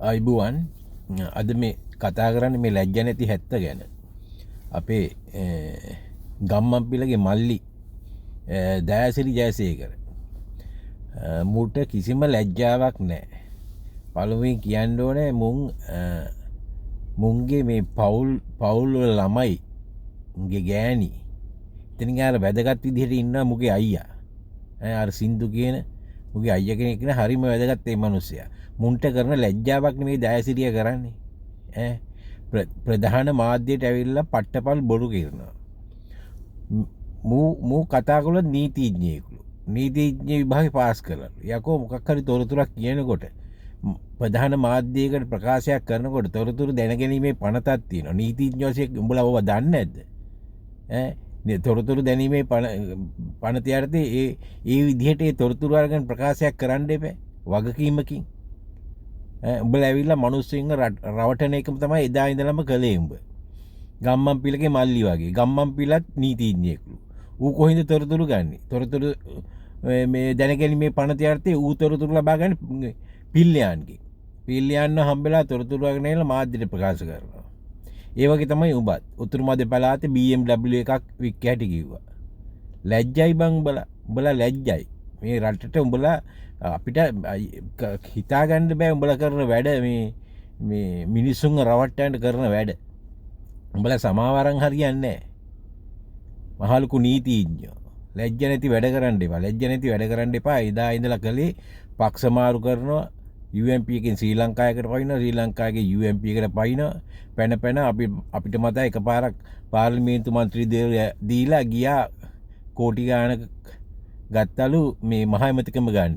ආයුබෝවන්. අද මේ කතා කරන්නේ මේ ලැජ්ජ නැති හැත්ත ගැන. අපේ ගම්මන්පිලගේ මල්ලි දයාසිරි ජයසේකර මුට කිසිම ලැජ්ජාවක් නැහැ. පළමුවෙන් කියන්න ඕනේ මුන්ගේ මේ පවුල් පවුල් වල ළමයි මුන්ගේ ගෑණි ඉතින් අර වැදගත් විදිහට ඉන්නවා මුගේ අයියා. අර සින්දු කියන මුගේ අයියා කෙනෙක් නේ, හරිම වැදගත් ඒ මිනිස්සයා. මුන්ට කරන ලැජ්ජාවක් නෙමෙයි දයාසිරිය කරන්නේ. ප්‍රධාන මාධ්‍යයට ඇවිල්ලා පට්ටපල් බොරු කරනවා. මූ මූ කතා කළොත් නීතිඥයෙකුලු. නීතිඥ විභාගේ පාස් කරලා. යකෝ මොකක් හරි තොරතුරක් කියනකොට, ප්‍රධාන මාධ්‍යයකට ප්‍රකාශයක් කරනකොට තොරතුරු දැනගැනීමේ පනතක් තියෙනවා. නීතිඥ වශයෙන් උඹලා ඕවා දන්නේ නැද්ද? ඈ තොරතුරු දැනීමේ පනත යටතේ ඒ ඒ විදිහට ඒ තොරතුරු අරගෙන ප්‍රකාශයක් කරන්න එපා වගකීමකින්. උඹලා ඇවිල්ලා මිනිස්සුන්ව රවටන එකම තමයි එදා ඉඳලම කළේ උඹ. ගම්මන්පිලගේ මල්ලි වගේ. ගම්මන්පිලත් නීතිඥයෙක්ලු. ඌ කොහෙන්ද තොරතුරු ගන්නෙ? තොරතුරු මේ දැනගැනීමේ පනත යටතේ ඌ තොරතුරු ලබා ගන්නේ පිල්ලයන්ගෙන්. පිල්ලයන්ව හම්බෙලා තොරතුරු අරගෙන ඇවිල්ලා මාධ්‍යට ප්‍රකාශ කරනවා. ඒ වගේ තමයි උඹත්. උතුරු මැද පළාතේ BMW එකක් වික්ක හැටි කිව්වා. ලැජ්ජයි බං උඹලා. උඹලා ලැජ්ජයි. මේ රටට උඹලා අපිට හිතා ගන්න බෑ උඹලා කරන වැඩ, මේ මේ මිනිස්සුන්ව රවට්ටන්න කරන වැඩ. උඹලා සමාව අරන් හරියන්නේ නෑ. මහලුකු නීතිඥයෝ. ලැජ්ජ නැති වැඩ කරන්න එපා. ලැජ්ජ නැති වැඩ කරන්න එපා. එදා ඉඳලා කළේ පක්ෂ මාරු කරනවා. UNP එකෙන් ශ්‍රී ලංකාවකට පයින්නවා, ශ්‍රී ලංකාවේ UNP එකට පයින්නවා. පැන පැන අපි අපිට මතක එකපාරක් පාර්ලිමේන්තු මන්ත්‍රී දීලා ගියා, කෝටි ගානක ගත්තලු මේ මහ ඇමතිකම ගන්න.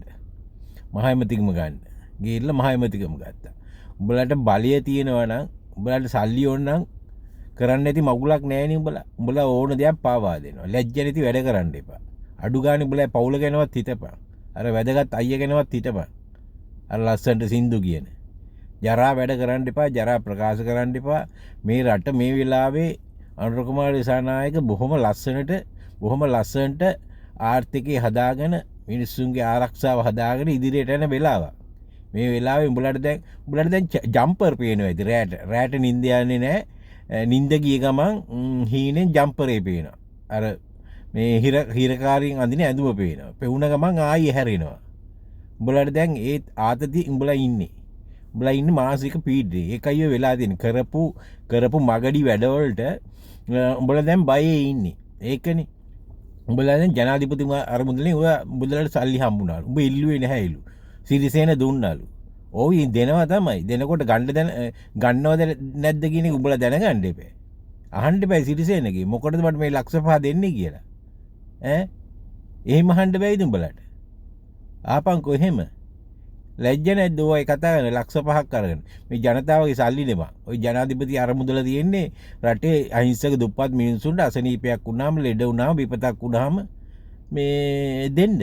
මහ ඇමතිකම ගන්න. ගිහිල්ලා මහ ඇමතිකම ගත්තා. උඹලට බලය තියෙනවා නම්, උඹලට සල්ලි ඕන නම් කරන්න ඇති මගුලක් නෑනේ උඹලා. උඹලා ඕන දෙයක් පාවා දෙනවා. ලැජ්ජ නැති වැඩ කරන්න එපා. අඩු ගානේ උඹලා පවුල ගැනවත් හිතපන්. අර වැදගත් අයියා ගැනවත් හිතපන්. අර ලස්සනට සින්දු කියන. ජරා වැඩ කරන්න එපා, ජරා ප්‍රකාශ කරන්න එපා. මේ රට මේ වෙලාවේ අනුර කුමාර දිසානායක බොහොම ලස්සනට බොහොම ලස්සනට ආර්ථිකය හදාගෙන, මිනිස්සුන්ගේ ආරක්ෂාව හදාගෙන ඉදිරියට යන වෙලාවක්. මේ වෙලාවේ උඹලට දැන් ජම්පර් පේනවා ඇති රෑට. රෑට නින්ද යන්නේ නෑ. නින්ද ගිය ගමන් හීනෙන් ජම්පරේ පේනවා. අර මේ හිරකාරීන් අඳින ඇඳුම පේනවා. පෙවුන ගමන් ආයෙ හැරෙනවා. උඹලට දැන් ඒ ආතති උඹලා ඉන්නේ. උඹලා ඉන්නේ මානසික පීඩනයේ. ඒකයි ඔය වෙලා තියෙන්නේ. කරපු කරපු මගඩි වැඩවලට උඹලා දැන් බයේ ඉන්නේ. ඒකනේ. උඹලා දැන් ජනාධිපති අරමුදලෙන් ඔය උඹලට සල්ලි හම්බුණාලු. උඹ ඉල්ලුවේ නැහැලු. සිරිසේන දුන්නාලු. ඔව් දෙනවා තමයි. දෙනකොට ගන්න දැන ගන්නවද නැද්ද කියන එක උඹලා දැනගන්න එපා. අහන්න එපා සිරිසේනගේ. මොකටද මට මේ ලක්ෂ 5 දෙන්නේ කියලා. ඈ එහෙම අහන්න බැයිද උඹලට? ආපන්කෝ එහෙම. ලැජ්ජ නැද්ද ඔය කතා කරන ලක්ෂ 5ක් අරගෙන? මේ ජනතාවගේ සල්ලි නෙමෙයි. ඔය ජනාධිපති අරමුදල තියෙන්නේ රටේ අහිංසක දුප්පත් මිනිස්සුන්ට අසනීපයක් වුණාම, ලෙඩ වුණාම, විපතක් වුණාම මේ දෙන්න.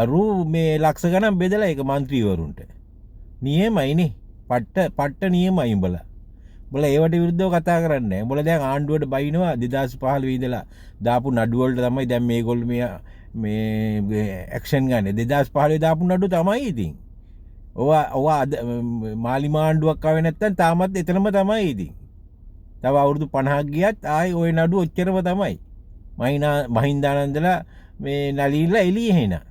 අරු මේ ලක්ෂ ගණන් බෙදලා ඒක මන්ත්‍රීවරුන්ට. නියමයිනේ. පට්ට පට්ට නියමයි උඹලා. උඹලා ඒවට විරුද්ධව කතා කරන්නේ නැහැ. උඹලා දැන් ආණ්ඩුවට බයිනවා. 2015 ඉඳලා දාපු නඩු වලට තමයි දැන් මේගොල්ලෝ මේ මේ ඇක්ෂන් ගන්න. 2015 දාපු නඩු තමයි ඉතින්. ඔවා ඔවා අද මාලිමා ආණ්ඩුවක් ආවේ නැත්තම් තාමත් එතනම තමයි ඉතින්. තව අවුරුදු 50ක් ගියත් ආයේ ඔය නඩු ඔච්චරම තමයි. මහින්දානන්දලා මේ නලීලා එළියේ එහෙනම්.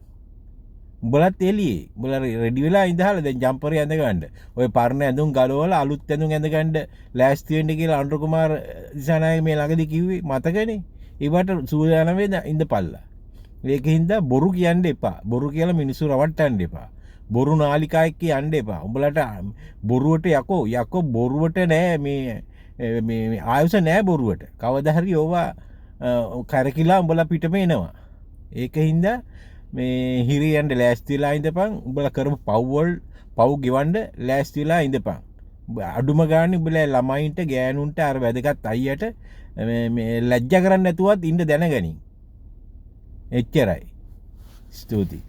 උඹලත් එළියේ. උඹලා රෙඩි වෙලා ඉඳහලා දැන් ජම්පරේ ඇඳ ගන්න. ඔය පරණ ඇඳුම් ගලවලා අලුත් ඇඳුම් ඇඳ ගන්න ලෑස්ති වෙන්න කියලා අනුර කුමාර දිසානායක මේ ළඟදී කිව්වේ මතකනේ. ඒවට සූදානම් වෙන්න ඉඳපල්ලා. ඒක හින්දා බොරු කියන්න එපා. බොරු කියලා මිනිස්සු රවට්ටන්න එපා. බොරු නාලිකා එක්ක යන්න එපා. උඹලට බොරුවට යකෝ යකෝ බොරුවට නෑ මේ මේ ආයුෂ නෑ බොරුවට. කවදා හරි ඕවා කරකිලා උඹලා පිටම එනවා. ඒක හින්දා මේ හිරේ යන්න ලෑස්ති වෙලා ඉඳපන්. උඹලා කරපු පව් වල පව් ගෙවන්න ලෑස්ති වෙලා ඉඳපන්. අඩුම ගානේ උඹලා ළමයින්ට, ගෑනුන්ට, අර වැදගත් අයියට මේ මේ ලැජ්ජා කරන්න නැතුවත් ඉන්න දැනගනින්. එච්චරයි. ස්තුතියි.